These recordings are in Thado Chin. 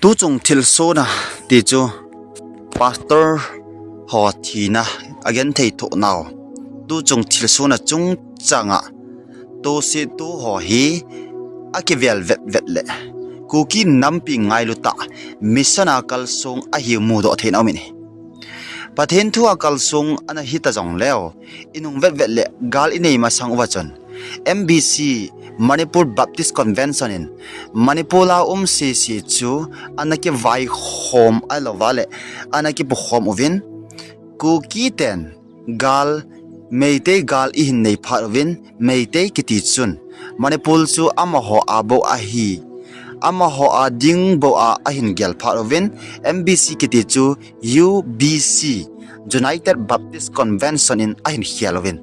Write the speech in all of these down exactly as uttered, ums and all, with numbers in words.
Tuchung thilsohna ti chu pastor ho thina agenthei thoh nau. Tuchung thilsohna chungchang a tohsettu ho hi akivel vetvet le Kuki nampi ngailut a mission a kalsong ahi mudoh theina um in ahi. Pathen thu a kalsong ana hita jongleu, inung vetvet le gal inei masang uva chun M B C, Manipur Baptist Convention in Manipur a um sese chu ana kivaikhom ahilouva le ana kipukhom uvin, Kuki ten gal, Meitei gal ihin nei phat uvin, Meitei kiti chun Manipur chu amaho a bou ahi, amaho a ding bou a ahin gel phat uvin, M B C kiti chu U B C, United Baptist Convention in ahin khel uvin,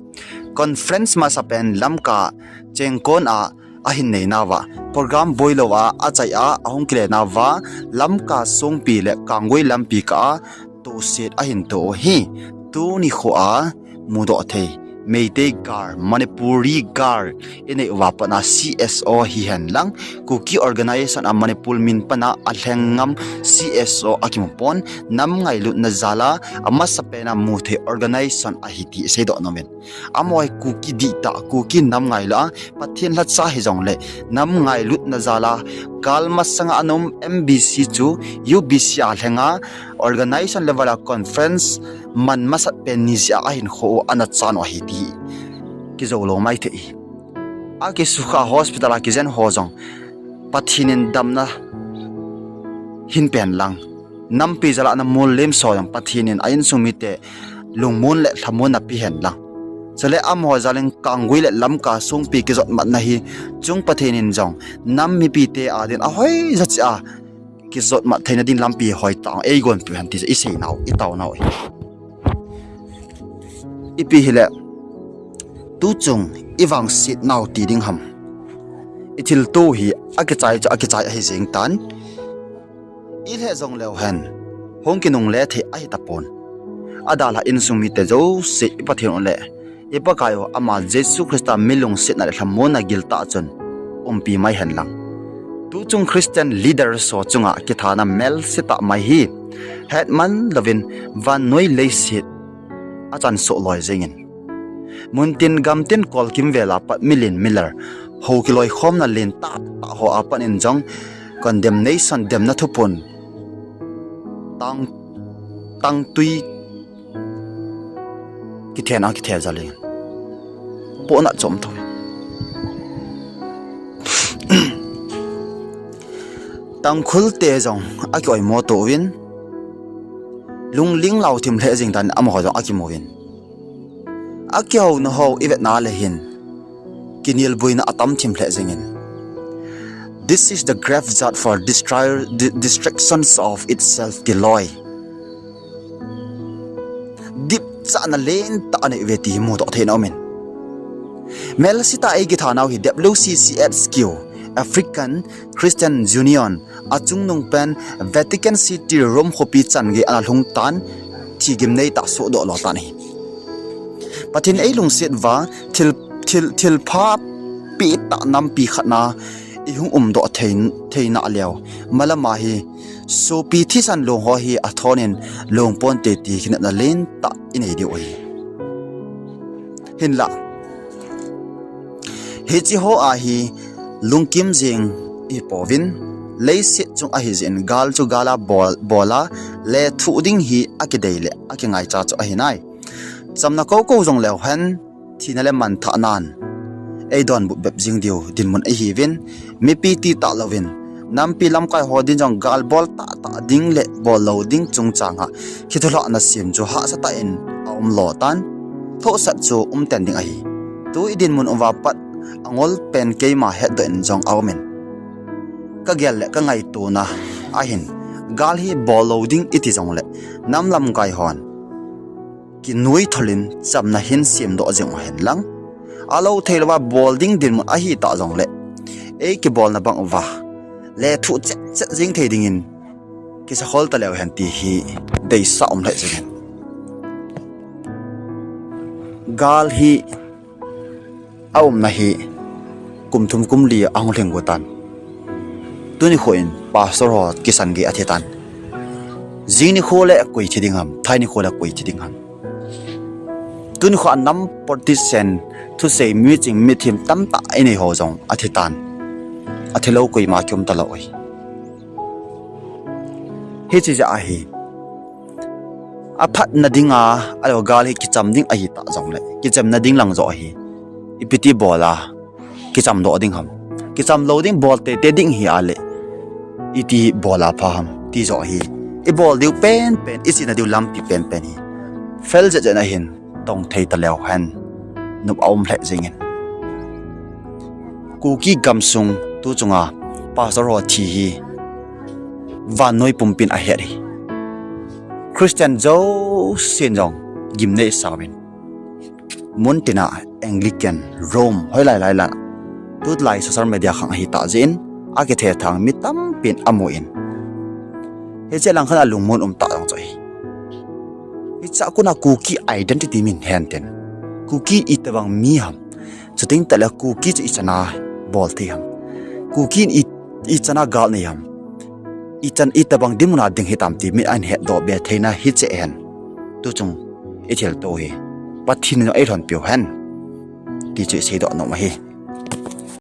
conference masapen Lamka chengkon a ahin nei nauva, program boilou a achai a ahung kile nauva, Lamka songpi le Kanggui lampi kah a tohset ahin toh u hi, tuni kho a mudoh thei Meitei gal, Manipuri gal inei uva pat a C S O hihen lang, Kuki organization a Manipur min pan a alheng ngam C S O akimu pon, nam ngailutna jal a amasapen a muthei organization ahi ti seidoh nom in. Amaho hi Kuki dihtah, Kuki nam ngailut a, Pathen lhacha hijongle nam ngailutna jal a gal masang a ana um M B C chu U B C a lheng a organization level a conference man masat pen ni jeh a ahin kho u ana chan u ahi ti kijou lou maithei. Akisukha hospital a kijen ho jong Pathen in damna hin pen lang, nampi jal a ana mol lim so jong Pathen in a insung mite lungmon le lhamon na pe hen lang. Chule amaho jal in Kanggui le Lamka songpi kijotmatna hi chung Pathen in jong nam mipite a din ahoija cheh a kijotmat theina din lampi hoitah eigonpeh hen ti isei nau, itao nau hi. Ipi hile, tuchung ivangset nau ti ding ham? Ithilto hi akichai chu akichai ahi jeng tan, ilheh jongleu hen hung kinungle thei ahi tapon. Adalha insung mite jouse i Pathen u le i Pakai u ama Jesu Christa mi lungsetna le lhamonna giltah chun umpi mai hen lang. Tuchung Christian leaders ho chunga kithana melsetah mai hi hetman louvin vannoi leiset achan soh loi jengin, muntin gamtin kolkim vel a pat milen milar ho kiloikhomna len tahtah ho a pat in jong condemnation, demna thuphon, tang, tangtui kithen a kithe jal in, pohna chom tho. Tangkhul te jong akioimo to uvin, lungling lau thim lheh jeng dan amaho jong akimu uvin, akihouna ho ivetna le hin kinelbuina atam thim lheh jengin, this is the grave jat for destroy, de-, destructions of itself, tiloi. Dipchatna lentah anei uve ti hi mudoh theina umin, melsetah a ei kithanau hi W C C H Q, African Christian Union, achungnung pen Vatican City, Rome khopi chan gei ana lhung tan, thigim neitah sohdoh lo tan ahi. Pathen ei lungset uva, thil, thil, thilpha pettah nampi khatna ihung umdoh thei, theina leu, malama hi sopi thisan long ho hi athonin long ponte ti kinepna lentah inei diu ahi. Hinlah, hiche ho a hi lungkim jeng ihipouvin, leiset chung ahi jeh in gal chu gal a bol, bol a lethuh ding hi akidei le akingaicha chu ahi nai. Chamna koukou jongleu hen, thina le manthahnan ei donbut bep jing diu dinmun ahiuvin, mipi ti tah louvin, nampi lamkai ho din jong gal bol tahtah ding le bol lou ding chungchang a kithulhahna sem chu hahsatah in aumlo tan, thohsat chu umten ding ahi. Tu idinmun uva pat angol pen keima hetdoh in jong aumin, kagel le kangaitona ahin, gal hi bol lou ding iti jongle nam lamkai hon kinuitholin chamna hin semdoh jeng uhen lang, alou theilouva bol ding dinmun ahitah jongle, ei kibolna bang uva lethuh chetchet jeng thei dingin kisakhol taleu hen ti hi deisah um lheh jengin, gal hi aumna hi kum thum kum li ahung lhing go tan, tuni kho in Pastor ho kisan gei athi tan. Jing nikho le koi thi ding ham, thai nikho le koi thi ding ham. Tuni kho anam politician, thusei mi ching mi thim tamtah inei ho jong athi tan. Athi lou koima kium talou ahi. Hiche jeh ahi. Aphatna dinga, alou gal hi kicham ding ahi ta jongle, kichamna ding lang joh ahi. Ipi ti bol a kicham doh ding ham. Kicham lou ding, bol teitei ding hi ale, iti bol a pha ham ti joh hi. Ibol diu penpen, ichena diu lampi penpen hi fel jet jet na hin tong thei taleu hen, nop aum lheh jingin. Kuki gamsung tu chunga pastor ho thi hi vannoi pumpin ahet hi. Christian jousen jong gimnei sauvin, muntina Anglican, Rome, hoilai lai la, tulai social media khang ahi tah jeh in, akithethang mi tampin amun, hiche lang khan alungmon um tah jong chu ahi. Hichea kona Kuki identity min hen tin, Kuki itobang mi ham, chuteng tahle Kuki chu ichana bol thei ham, Kuki in i, ichana gal nei ham, ichan itobang dinmuna ding hitam ti mi ahin hetdoh be theina hiche hen, tuchung ithilto hi Pathen in eilhonpiu hen ti chu iseidoh nom ahi.